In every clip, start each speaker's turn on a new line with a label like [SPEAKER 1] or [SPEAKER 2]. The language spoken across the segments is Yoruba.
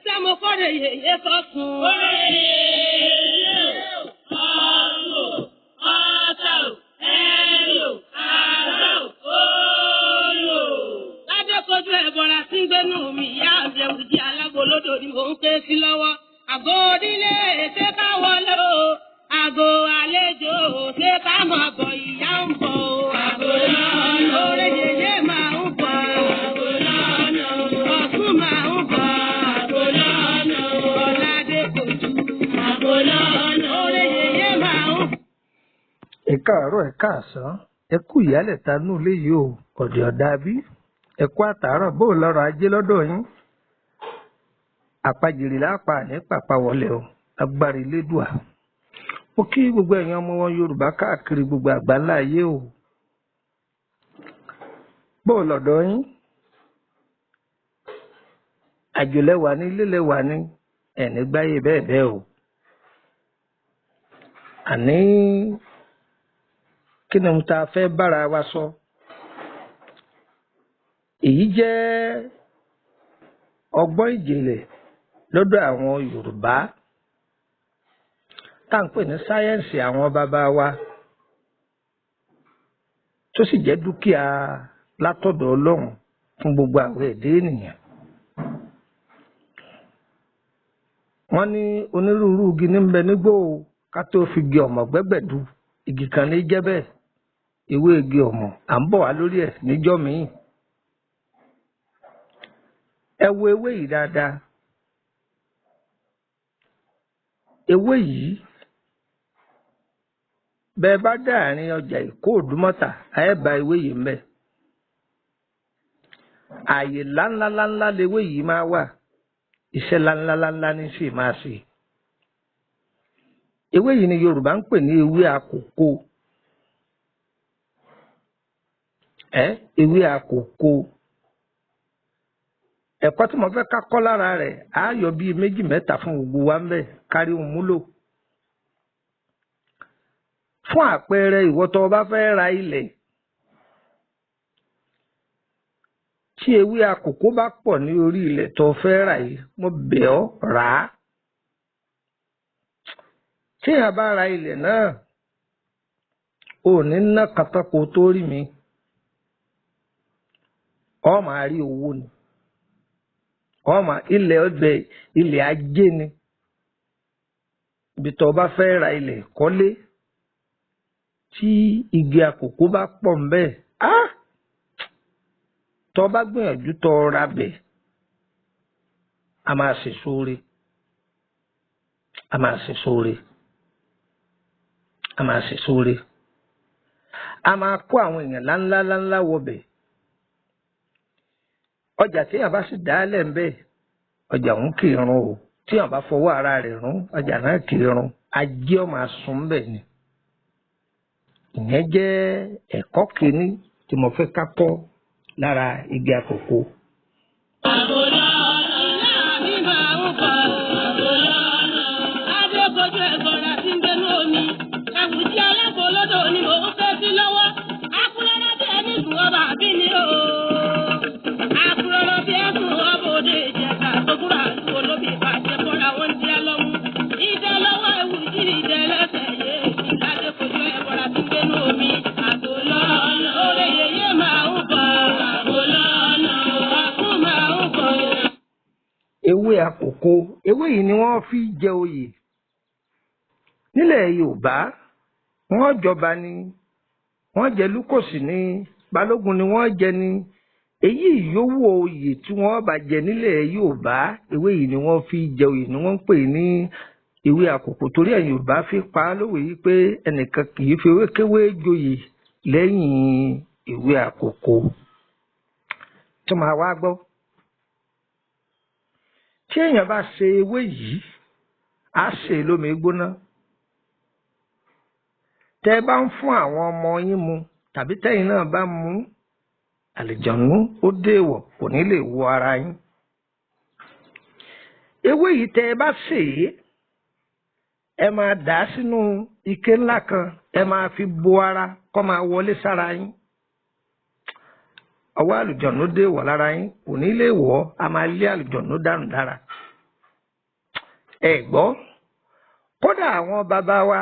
[SPEAKER 1] Ṣé mo kọ́rè yèyé kọ́sùn?
[SPEAKER 2] Kórè yèyé ọ̀sùn ọ̀tà ẹ̀rù àrà òòlù.
[SPEAKER 1] Lábẹ́ kojú ẹ̀bọ̀ra tí ń gbénú mi, ìyá àbẹ̀wùjì alágbolódò ni mò ń ké sí lọ́wọ́. Àgọ́ onílé ṣé ká wọlé o? Àgọ́ àlejò ṣé ká máa bọ̀ ìyá ń bọ̀ o?
[SPEAKER 2] Àgọ́ lọ́nà.
[SPEAKER 1] Oore yèyé máa ń bọ̀.
[SPEAKER 2] Àgọ́ lọ́nà.
[SPEAKER 1] Ọ̀tún máa ń bọ̀.
[SPEAKER 2] Àgọ́ lọ́nà.
[SPEAKER 1] Ọ̀làdé kojú.
[SPEAKER 2] Àgọ́ lọ́nà.
[SPEAKER 1] Oore yèyé máa ń bọ̀.
[SPEAKER 3] Ẹ káàárọ̀, ẹ káàsán, ẹ kú ìyálẹ̀ta nù léyìí o. Ọ̀dẹ̀ ọ̀dà bí, ẹ kú àtàárọ̀. Bó o lọ́rọ̀ ajé lọ́dọ̀ yín, àpajìrì lápá ní pàpà wọlé o, agbára elédùà. Mo kí gbogbo ẹ̀yin ọmọ wọn Yorùbá káàkiri gbogbo àgbáńlá ayé o. Bó o lọ́dọ̀ yín, àjò lẹ́wà ní, ilé lẹ́wà ní, ẹ̀ní gbáyé bẹ́ẹ̀ bẹ́ẹ̀ o. Àní kí ni ohun tá a fẹ́ bára wa sọ? Èyí jẹ́ ọgbọ́n ìjìnlẹ̀ lọ́dọ̀ àwọn Yorùbá tá à ń pè ní sáyẹ́ǹsì àwọn bàbá wa, tó sì jẹ́ dúkìá látọ̀dọ̀ Ọlọ́run fún gbogbo àwọn ẹ̀dá ènìyàn. Wọ́n ní onírúurú igi ní ń bẹ nígbó o, ká tó fi igi ọ̀mọ̀ gbẹ́gbẹ̀du, igi kan ní jẹ́ bẹ́ẹ̀, ewé igi ọ̀mọ̀, à ń bọ̀ wá lórí ẹ̀ níjọ́ míì. Ẹ wo ewé yìí dáadáa. Ewé yìí, bẹ́ẹ̀ bá dá àárín ọjà Èkó Òdùmọ̀tà, ẹ bá ewé yìí ńbẹ̀. Ààyè ńláńláńlá lewé yìí máa wà, iṣẹ́ ńláńláńlá ní sì máa ṣe. Ewé yìí ni Yorùbá ń pè ní ewé àkókò. Ẹ ewé àkókò. Ẹ̀kọ́ tí mo fẹ́ ká kọ́ lára rẹ̀ á yọ bíi méjì mẹ́ta fún gbogbo wa ń bẹ̀ kárí òun múlò. Fún àpẹẹrẹ, ìwọ tó o bá fẹ́ ra ilẹ̀, tí ewé àkókò bá pọ̀ ní orí ilẹ̀ tó o fẹ́ rà yìí, mo bẹ̀ ọ́ rà á. Téèyàn bá ra ilẹ̀ náà, ò ní ná katakò tó rí mi, ọ máa rí owó ni, ọ máa ilẹ̀ ọbẹ̀, ilẹ̀ ajé ni. Ibi tó o bá fẹ́ ra ilẹ̀ kọ́lé, tí igi àkókò bá pọ̀ ńbẹ̀, á tó o bá gbìyànjú tó o ra bẹ̀, a máa ṣe sóore, a máa ṣe sóore, a máa ṣe sóore, a máa kó àwọn èèyàn láńlá láńlá wọbẹ̀. Ọjà téèyàn bá sì dálẹ̀ ńbẹ̀, ọjà òun kì í run o. Téèyàn bá fọwọ́ ara rẹ̀ rún, ọjà náà kì í run, ajé ó máa sun ńbẹ̀ ni. Ìyẹn jẹ́ ẹ̀kọ́ kìíní tí mo fẹ́ ká kọ́ lára igi àkókò.
[SPEAKER 2] Àgọ́ lọ́nà.
[SPEAKER 1] Ìyá mi máa ń bọ̀.
[SPEAKER 2] Àgọ́ lọ́nà.
[SPEAKER 1] Lábẹ́ kojú ẹ̀bọ̀ra tí ń gbénú omi. Àwùjọ alágbolódò ni mò ń ké sí lọ́wọ́. Akúrọ́rọ́ bí ẹni sùn ọba àbí ni o. Akúrọ́rọ́ bí ẹ̀sùn ọba òde Ìjẹ̀ṣà tó kúrò àti olóbì pàṣẹ fúnra wọn ń jẹ́ lọ́mú. Ìdẹ lọ́wọ́ ewu jí ìdẹ lẹ́sẹ̀ yé. Lábẹ́ kojú ẹ̀bọ̀ra tí ń gbénú omi.
[SPEAKER 2] Àgọ́ lọ́nà.
[SPEAKER 1] Oore yèyé máa ń bọ̀.
[SPEAKER 2] Àgọ́ lọ́nà.
[SPEAKER 1] Ọ̀tún máa ń bọ̀.
[SPEAKER 3] Ewé àkókò, ewé yìí ni wọ́n fi jẹ oyè nílẹ̀ Yorùbá. Wọ́n jọba ni, wọ́n jẹ lúkòsì ni, balógun ni wọ́n jẹ ni, èyí yòówù oyè tí wọ́n bá jẹ nílẹ̀ Yorùbá, ewé yìí ni wọ́n fi jẹ oyè, ni wọ́n ń pè ní ewé àkókò. Torí ẹ̀ Yorùbá fi pa á lówe yìí pé ẹnìkan kì í fi ewé kéwé joyè lẹ́yìn ewé àkókò. Tó máa wá gbọ́, tí èèyàn bá ṣe ewé yìí, á ṣe lómi gbóná. Tẹ́ ẹ bá ń fún àwọn ọmọ yín mu tàbí tẹ́yin náà bá mu, àlìjọ̀nú ó déèwọ̀, kò ní lè wọ ara yín. Ewé yìí, tẹ́ ẹ bá sè é, ẹ máa dà á sínú ike ńlá kan, ẹ máa fi bo ara kó máa wọlé sára yín. Ọwọ́ àlùjọ̀nú déèwọ̀ lára yín, kò ní lè wọ̀ ọ́, a máa lé àlùjọ̀nú dànù dára. Ẹ gbọ́, kódà àwọn bàbá wa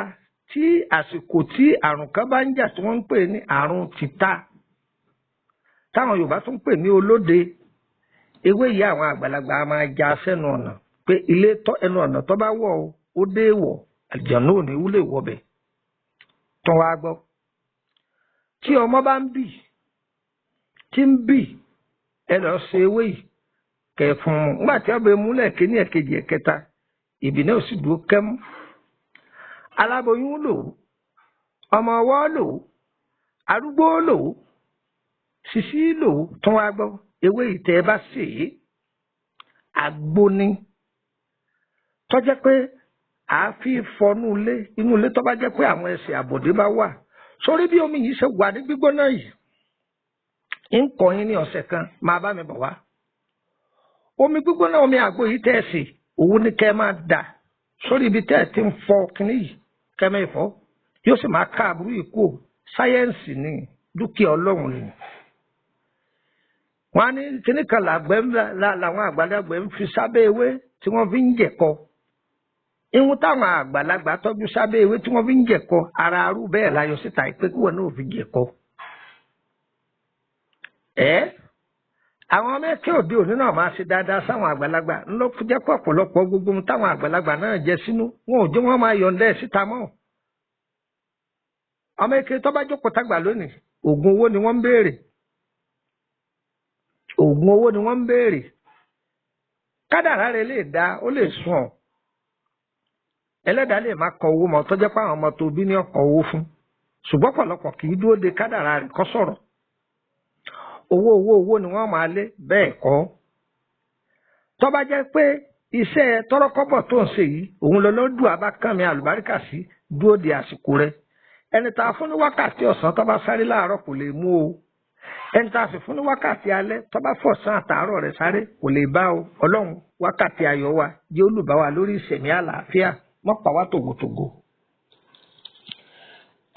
[SPEAKER 3] tí àsìkò tí àrùn kan bá ń jà tí wọ́n ń pè ní àrùn tìta, táwọn Yorùbá tún ń pè ní olóde, ewé yìí àwọn àgbàlagbà máa já sẹ́nu ọ̀nà pé ilé tọ́ ẹnu ọ̀nà tó bá wọ̀ ó, ó dé wọ̀, àlùjànnú ò ní wúlò wọbẹ̀. Tán wá gbọ́, tí ọmọ bá ń bì, tí ń bì, ẹ lọ ṣe ewé yìí kẹfún un. Nígbà tí ọbẹ̀ múlẹ̀ kíní, ẹ̀kejì, ẹ̀kẹta, ìbí náà sì dúró kẹ́mú. Aláboyún lò ó, ọmọ ọwọ́ lò ó, arúgbó lò ó, sisi lò ó. Tún wá gbọ́, ewé yìí tẹ́ ẹ bá sè é, àgbo ni tó jẹ́ pé àáfi fọnú ilé, inú ilé tó bá jẹ́ pé àwọn ẹsẹ̀ àbọ̀dé bá wà sórí bí omi yìí ṣe wà ní gbígbóná yìí, ń kọ́ yín ní ọ̀sẹ̀ kan, máa bá mi bọ̀ wá. Omi gbígbóná, omi àgbo yìí tẹ́ ẹ sè, òun ni kẹ́ ẹ máa dà sórí ibi tẹ́ ẹ ti ń fọ kínní yìí, kẹ́ ẹ máa fọ, yóò sì máa ká àbúrò yìí kú. Sáyẹ́ǹsì ni, dúkìá Ọlọ́run ni. Wọ́n á ní kínní kan làgbẹ́ làwọn àgbàlagbà ń fi sábẹ́ ewé tí wọ́n fi ń jẹ̀kọ. Ihun táwọn àgbàlagbà tọ́jú sábẹ́ ewé tí wọ́n fi ń jẹ̀kọ, ara arú bẹ́ẹ̀ láyọ̀ síta pé kí wọ́n náà fi jẹ̀kọ. Ẹ́ àwọn ọmọ ẹ̀kẹ́ òde òní náà máa ṣe dáadáa sáwọn àgbàlagbà ńlọ jẹ́ pé ọ̀pọ̀lọpọ̀ gbogbo ohun táwọn àgbàlagbà náà jẹ sínú wọn ò jẹ́ wọ́n máa yọ̀ǹda ẹ̀ síta mọ́. Ọmọ ẹ̀kẹ́ tó bá jókòó tágbà lónìí, oògùn owó ni wọ́n ń béèrè. Oògùn owó ni wọ́n ń béèrè. Kádàrá rẹ̀ lè dá, ó lè sùn ọ́. Ẹlẹ́dàá lè má kọ owó mọ́ tó jẹ́ pé àwọn ọmọ tó bí ní ọkọ̀ owó fún. Ṣùgbọ́n pọ̀lọpọ̀ kì í dúró de kádàrá rẹ̀ kó sọ̀rọ̀. Owó owó owó ni wọ́n máa lé, bẹ́ẹ̀ kọ́. Tó bá jẹ́ pé iṣẹ́ tọ́rọ́kọ́bọ̀ tó ń ṣe yìí, òun lọ lọ́dún abákànmí àlùbáríkà sí, dúró de àsìkò rẹ̀. Ẹni tá a fún ní wákàtí ọ̀sán tó bá sáré láàárọ̀ kò lè mú o. Ẹni tá a sì fún ní wákàtí alẹ́ tó bá fọ̀sán àtàárọ̀ rẹ̀ sáré kò lè bá o. Ọlọ́run, wákàtí ayọ̀ wa jẹ́ olùbá wa lórí ìṣẹ̀mí àlàáfíà, mọ́ pa wá tògótògó.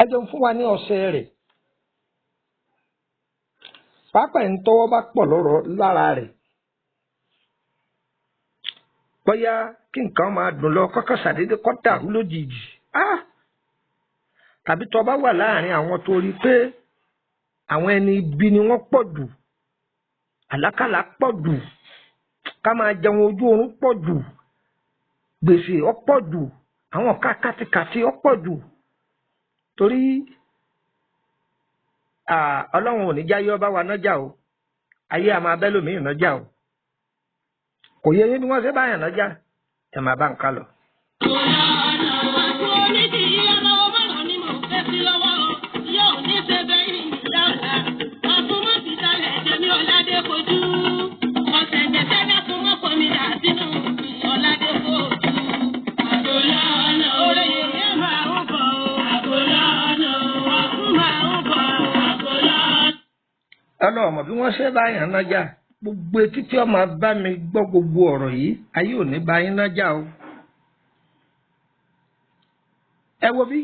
[SPEAKER 3] Ẹ jẹun fún wa ní ọṣẹ rẹ̀. Pápá ẹ̀ ń tọwọ́ bá pọ̀ lọ́rọ̀ lára rẹ̀. Bóyá kí nǹkan máa dùn lọ kọ́kọ́ ṣàdédé kó dàrú lójijì. Tàbí tó bá wà láàrin àwọn tó rí pé àwọn ẹni ibi ni wọ́n pọ̀ jù, àlákàlà pọ̀ jù, ká máa jẹun ojú oorun pọ̀ jù, gbèsè ó pọ̀ jù, àwọn ká kátikàti ó pọ̀ jù. Torí Ọlọ́run ò ní jáyé ọba wa nájà o, ayé a máa bẹ́ lómìn nájà o. Kò yẹ yín bí wọ́n ṣe báyàn nájà, ẹ máa bá nǹkan lọ. Ọlọ́mọ bí wọ́n ṣe báyàn nájà, gbogbo etí tí ọmọ bá mi gbọ́ gbogbo ọ̀rọ̀ yìí, ayé ò ní bá yín nájà o. Ẹ wo bí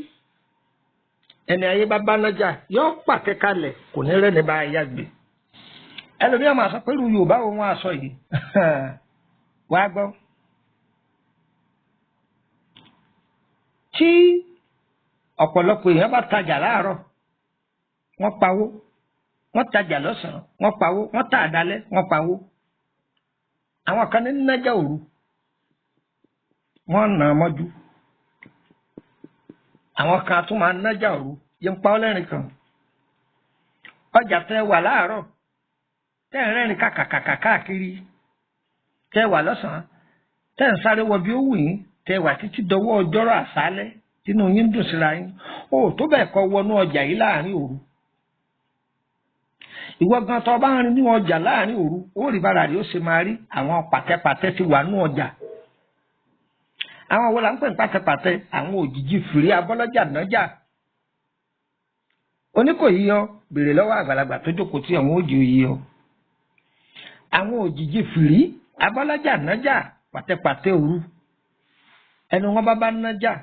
[SPEAKER 3] ẹni ayé bá bá nájà yóò pàtẹ kalẹ̀, kò ní rẹ́ni bá yá gbé. Ẹlòmíràn máa sọ pé irú Yorùbá wo wọn aṣọ yìí, wàá gbọ́. Tí ọ̀pọ̀lọpọ̀ èèyàn bá tajà láàárọ̀, wọ́n pawó, wọ́n tajà lọ́sàn-án, wọ́n pawó, wọ́n tà àdálẹ́, wọ́n pawó. Àwọn kan ní nájà òru, wọ́n nà á mọ́jú. Àwọn kan tún máa nájà òru, yẹn ń pa ọlẹ́rìn kan. Ọjà tẹ wà láàárọ̀, tẹ́ ń rẹ́rìn kàkàkàkà káàkiri, tẹ́ wà lọ́sàn-án, tẹ́ ń sáré wọ bí ó wù yín, tẹ́ wà títí dọwọ́ ọjọ́rọ̀ àṣálẹ́, tínú yín dùn síra yín. Ó tó bẹ́ẹ̀ kọ́ wọnú ọjà yìí láàrin òru. Ìwọ gan tó bá ń rìn ní ọjà láàrin òru, ó rí bára rí ó ṣe máa rí. Àwọn pàtẹpàtẹ ti wà ní ọjà. Àwọn wo la ń pè ní pàtẹpàtẹ? Àwọn òjijì fìrí abọ́lọ́jà nájà. Oníkòyí yọ, béèrè lọ́wọ́ àgbàlagbà tó jókòó tí àwọn òjì yọ. Àwọn òjijì fìrí abọ́lọ́jà nájà, pàtẹpàtẹ òru. Ẹni wọn bá bá nájà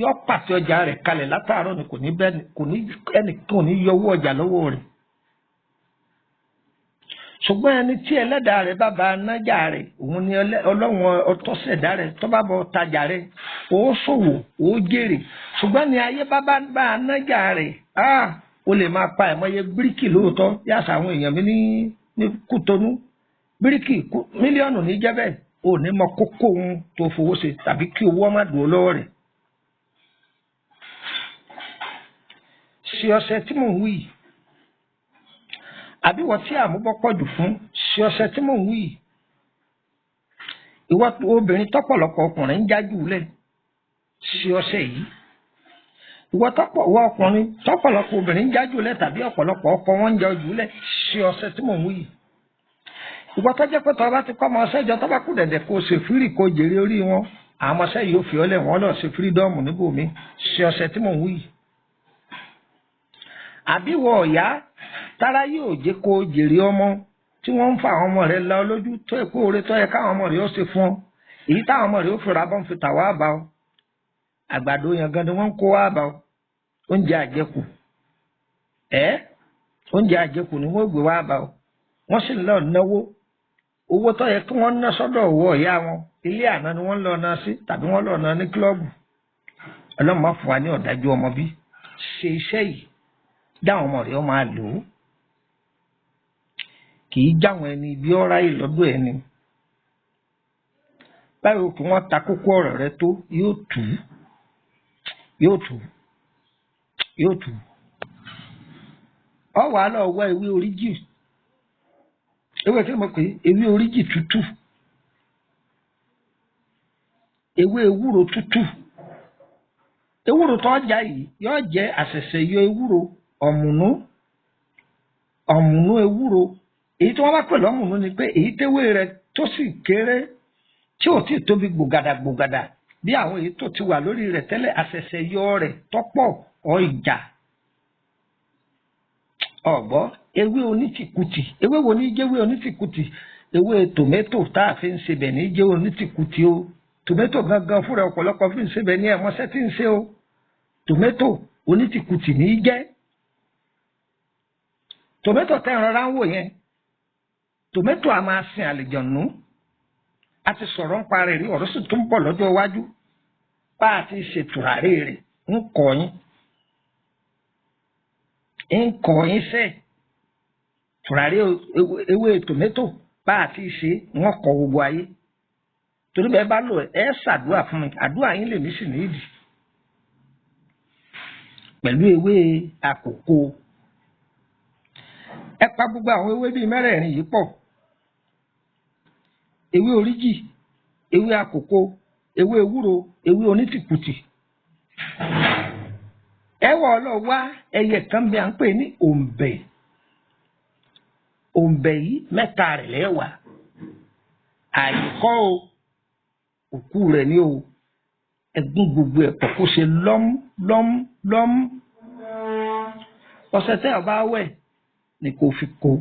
[SPEAKER 3] yọ pàtẹ ọjà rẹ̀ kalẹ̀ látàárọ̀ ni, kò ní bẹ́ẹ̀, kò ní ẹnìkan ò ní yọ owó ọjà lọ́wọ́ rẹ̀. Ṣùgbọ́n ẹni tí ẹlẹ́dàá rẹ̀ bá ba nájà rẹ̀, òun ni ọlọ́run ọtọ́sẹ̀dá rẹ̀ tó bá bọ tajà rẹ̀, ó ṣòwò, ó jèrè. Ṣùgbọ́n ni ayé bá bá nájà rẹ̀, ó lè máa pa ẹ̀mọye bíríkì lóòótọ́ yàtọ̀ àwọn èèyàn mi ní Kútọ́nù. Bíríkì mílíọ̀nù ní jẹ́ bẹ́ẹ̀, ò ní mọ kókó ohun tó fowó ṣe tàbí kí owó má dùn lọ́wọ́ rẹ̀. Ṣe ọṣẹ tí mò ń wí yìí, àbí wọ́n tí àmúbọ́ pọ̀ jù fún, ṣe ọṣẹ tí mò ń wí yìí. Ìwọ obìnrin tọ́pọ̀lọpọ̀ ọkùnrin ń jájú lẹ̀, ṣe ọṣẹ yìí. Ìwọ ọkùnrin tọ́pọ̀lọpọ̀ obìnrin ń jájú lẹ̀ tàbí ọ̀pọ̀lọpọ̀ ọkọ wọn ń jájú lẹ̀, ṣe ọṣẹ tí mò ń wí yìí. Ìwọ tó jẹ́ pé tọ́ bá ti kọ́ ọmọ ọṣẹ́ jọ, tó bá kú dẹ̀dẹ̀ kó ṣe fírì kó jèrè orí wọn, àwọn ọmọọṣẹ́ yìí ó fi ọlẹ̀ wọn lọ ṣe fírídọ́ọ̀mù níbòmí, ṣe ọṣẹ tí mò ń wí yìí. Àbí wọ ọ̀yá tára yóò jẹ́ kó jèrè ọmọ tí wọ́n ń fa àwọn ọmọ rẹ̀ lọ lójú tó ẹ̀kọ́ oore tó yẹ káwọn ọmọ rẹ̀ ó ṣe fún ọ, èyí táwọn ọmọ rẹ̀ ó fira bọ́n fi tà wá bá ọ, àgbàdo yẹn gan ni wọ́n ń kó wá bá ọ, oúnjẹ àjẹkù oúnjẹ àjẹkù ni wọ́n gbé wá bá ọ, wọ́n sì lọ náwó owó tó yẹ kí wọ́n ná sọ́dọ̀ owó ọ̀yá wọn, ilé àná ni wọ́n lọ ná sí tàbí wọ́n lọ ná ní kílọ̀bù. Ọlọ́run má fún wa ní ọ̀dájú ọmọ bí. Ṣe iṣẹ́ yìí dáwọn ọmọ rẹ̀ ó máa lò ó, kì í jáwọn ẹni bí ọ́rá yìí lọ́dọ̀ ẹni. Báwo kí wọ́n ta kókó ọ̀rọ̀ rẹ tó, yóò tù ú, yóò tù ú, yóò tù ú. Ọ wàá lọ wá ewé oríjì, ewé kí ni mo pè é, ewé oríjì tútù, ewé ewúro tútù. Ewúro tó ọjà yìí yóò jẹ́ àṣẹ̀ṣẹ̀ yọ ewúro ọ̀mùnú, ọ̀mùnú ewúro. Èyí tí wọ́n bá pè lọ́mùnú ni pé èyí téwé rẹ̀ tó sì kéré tí ò tí tóbi gbògàdà gbògàdà bí àwọn èyí tó ti wà lórí rẹ̀ tẹ́lẹ̀, àṣẹ̀ṣẹ̀ yọ rẹ̀ tọ́pọ̀ ọ ìjà. Ọ̀gbọ́ ewé onítìkùtì, ewé wo ní jẹ́wé onítìkùtì? Ewé tòmẹ́tò tá a fi ń sebẹ̀ ní jẹ́ onítìkùtì o. Tòmẹ́tò gangan fúnra ọ̀pọ̀lọpọ̀ fi ń sebẹ̀ ní ẹ̀mọ́sẹ́ tí ń ṣe o. Tòmẹ́tò onítìkùtì ní jẹ́. Tòmẹ́tò tẹ́ ìrora ń wò yẹn, tòmẹ́tò a máa sin àlìjọ̀nù. A ti sọ̀rọ̀ ń parẹ́ rí, ọ̀rọ̀ sì tún bọ̀ lọ́jọ́ iwájú. Bá a ti ṣe tùràrí rẹ̀ ń kọ́ yín, ń kọ́ yín sẹ́. Tùràrí ewé tòmẹ́tò bá a ti ṣe wọ́n kọ́ gbogbo ayé. Torí bẹ́ẹ̀ bá lò ẹ ṣàdúrà fún mi, àdúrà yín lèmi sì nídìí. Pẹ̀lú ewé àkókò, ẹ pa gbogbo àwọn ewé bíi mẹ́rẹ̀ẹ̀rin yìí pọ̀. Ewé oríjì, ewé àkókò, ewé ewúro, ewé onítìkùtì. Ẹ wọ ọ lọ wá ẹyẹ kan bí a ń pè ní òǹbẹ̀. Òǹbẹ̀ yìí mẹ́ta rẹ̀ lẹ́wà. Àyíkọ́ o, òkú rẹ̀ ní o. Ẹ̀gún gbogbo ẹ̀ pọ̀ kó ṣe lọ́mú lọ́mú lọ́mú. Ọṣẹ tẹ́ ọ bá wẹ̀ ni kò fi kó.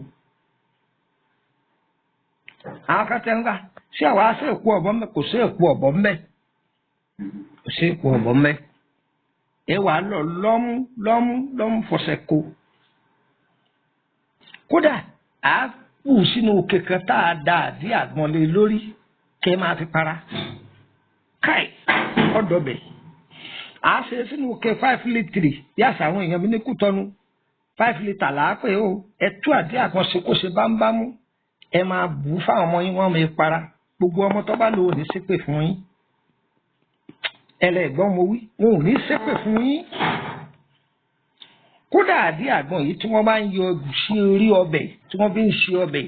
[SPEAKER 3] Àwọn kan tẹ́ ń gbà ṣé àwa ṣe èkó ọ̀bọ mẹ́? Kò sí èkó ọ̀bọ mẹ́, kò sí èkó ọ̀bọ mẹ́. Ẹ wà lọ lọ́mú lọ́mú lọ́mú fọṣẹ kó. Kódà á kù sínú òkè kan tá a da àdí àgbọn lé lórí kẹ́ máa fi para. Káì ọ̀dọ̀bẹ̀. À á ṣe sínú òkè 5 litre bí àṣà àwọn èèyàn mi ní Kútọ́nù. 5 litre là á pè ó. Ẹ tú àdí àgbọn ṣe kó ṣe bámúbámú. Ẹ máa bù ú fáwọn ọmọ yín, wọ́n máa para. Gbogbo ọmọ tó bá lò ó ní ṣépè fún yín. Ẹlẹ́gbọ́n mo wí, wọn ò ní ṣépè fún yín. Kódà àdí àgbọn yìí tí wọ́n bá ń yọ ẹ̀gúsí orí ọbẹ̀ tí wọ́n fi ń ṣe ọbẹ̀,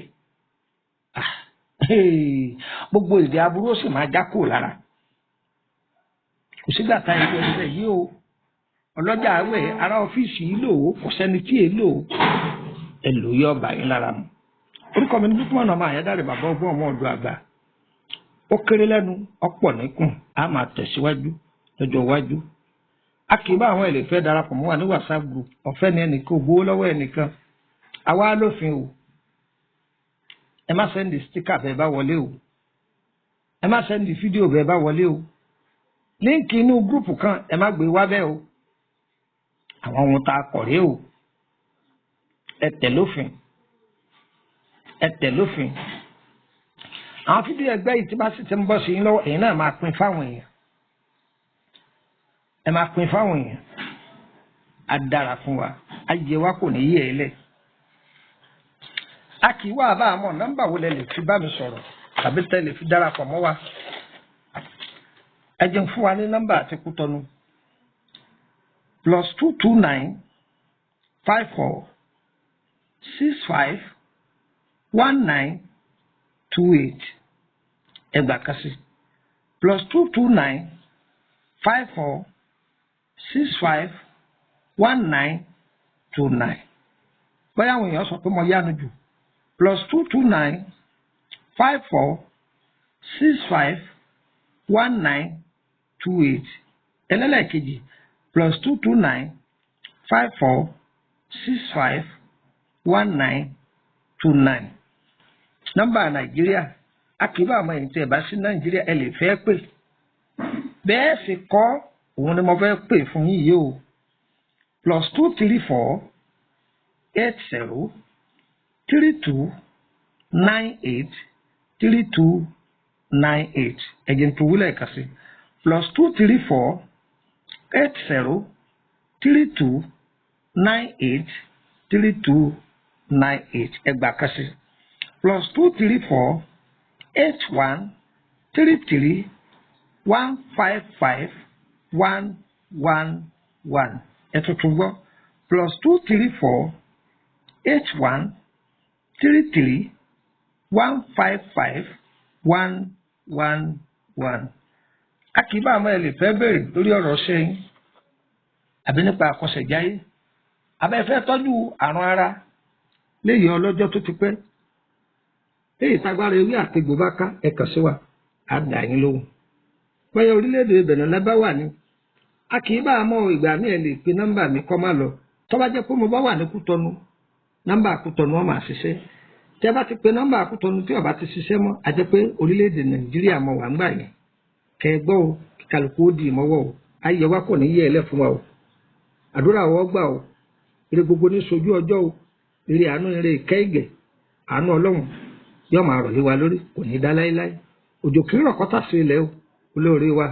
[SPEAKER 3] gbogbo èdè aburú ó sì máa já kúrò lára. Kò sígbà tá ìlú ẹsẹ̀ yìí o. Ọlọ́jà àwẹ̀ ará ọ́fíìsì yìí lò ó, kò sẹ́ni tí èé lò ó. Ẹ lò yọ ọba yín lára mu. Orúkọ mi ní Lukman ọmọ Àyádáre, bàbá ọgbọ́n ọmọ ọ̀dọ̀ àgbà. Ó kéré lẹ́nu, ọ̀pọ̀ níkùn, á máa tẹ̀síwájú lọ́jọ́ iwájú. A kì í bá àwọn ẹlẹ́fẹ́ darapọ̀ mọ́ wa ní WhatsApp group. Ọ̀fẹ́ ni ẹnìkan, gbowó lọ́wọ́ ẹnìkan. Àwa lófin o. Ẹ má sẹ́ndì stíkà bẹ́ẹ̀ bá wọlé o. Ẹ má sẹ́ndì fídíò bẹ́ẹ̀ bá wọlé o. Líǹkì inú gúrùpù kan ẹ má gbé wá bẹ́ẹ̀ o. Àwọn ohun tá a kọ̀ rèé o. Ẹ tẹ̀ lófin. Ẹ tẹ̀ lófin. Àwọn fídíò ẹgbẹ́ yìí tí bá sì ti ń bọ́ sí yín lọ́wọ́, èyí náà máa pín fáwọn èèyàn. Ẹ máa pín fáwọn èèyàn. Á dára fún wa, ayé wa kò ní yí ẹ lẹ̀. A kì í wá àbá àmọ́ nọ́mbà wo lẹ lè fi bá mi sọ̀rọ̀ tàbí tẹ lè fi darapọ̀ mọ́ wa. Ẹ jẹun fún wa ní nọ́mbà àti Kútọ́nù: +229 54 65 19 28. Ẹgbàá kan sí: +229 54 65 19 29. Bóyá àwọn èèyàn sọ pé mo yánu jù: +229 54 65 19 28. Ẹlẹ́lẹ́kejì: +229 54 65 19 29. Nọ́mbà Nàìjíríà, a kì í bá àwọn èyí tí ẹ bá sí Nàìjíríà ẹ lè fẹ́ pè. Bẹ́ẹ̀ sì kọ́ òun ni mo fẹ́ pè fún yín yìí o: +234 80 32 98 32 98. Ẹ̀jẹ̀ tó wúlẹ̀ kà sí: +234 80 32 98 32 98. Ẹgbàá kà sí: +234 81 33 155 111. Ẹ tuntun gbọ́: +234 81 33 155 111. A kì í bá àmọ́ ẹ lè fẹ́ béèrè lórí ọ̀rọ̀ ṣẹ́yìn àbí nípa àkọsẹ̀jáyé, àbẹ́ fẹ́ tọ́jú àrùn ara léyìí ọlọ́jọ́ tó ti pẹ́, léyìí tágbára ewé àtegbò bá ká, ẹ kàn sí wa, á dà yín lóhùn. Bóyá orílẹ̀-èdè Benin lẹ́bàá wà ní, a kì í bá àmọ́ ìgbà mi ẹ lè pe nọ́mbà mi kọ́ má lọ. Tó bá jẹ́ pé mo bá wà ní Kútọ́nù, nọ́mbà Kútọ́nù wọn máa ṣiṣẹ́. Tẹ́ bá ti pe nọ́mbà Kútọ́nù tí ó bá ti ṣiṣẹ́ mọ́, a jẹ́ pé orílẹ̀-èdè Nàìjíríà mọ̀ wà ń gbà yẹn. Kẹ́ ẹ gbọ́ o, kí kálukú ó di ìmọ́wọ́ o. Ayé wa kò ní yẹ ẹlẹ́ fún wa o. Àdúrà wọ́n gbà o. Ire gbogbo ní sojú ọjọ́ o. Ire àánú, ire ìkẹ́ ìgẹ̀, àánú Ọlọ́run yóò máa rọ̀ lé wa lórí, kò ní dá láéláé. Òjò kì í rọ̀ kọ́ tà sí ilẹ̀ o. Olóore wa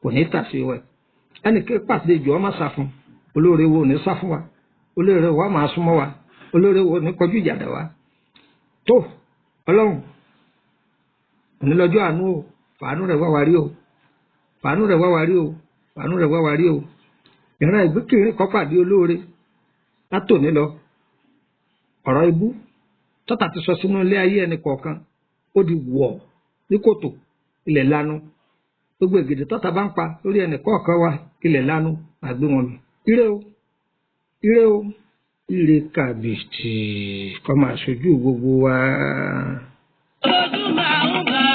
[SPEAKER 3] kò ní tà sí wa. Ẹnì kí pàṣẹ ìjọ má sá fún. Olóore wo ò ní sá fún wa. Olóore wa máa súnmọ́ wa. Olóore wo ò ní kọjú ìjà dà wa. Tó Ọlọ́run, òní lọ́jọ́ àánú o. Fàánú rẹ̀ wá wa rí o. Fàánú rẹ̀ wá wa rí o. Fàánú rẹ̀ wá wa rí o. Ìran ìgbékìrín kọ́ pàdé olóore látòní lọ. Ọ̀rọ̀ ibú tọ́ta ti sọ sínú ilé ayé ẹnì kọ̀ọ̀kan, ó di wọ̀ ní kòtò, ilẹ̀ lanu. Gbogbo ègèdè tọ́ta bá ń pa lórí ẹnì kọ̀ọ̀kan wa, ilẹ̀ lanu máa gbé wọn mì. Ire o, ire o, ire kàbìtì kọ́ máa ṣojú gbogbo wa.
[SPEAKER 1] Ojú máa ń bá.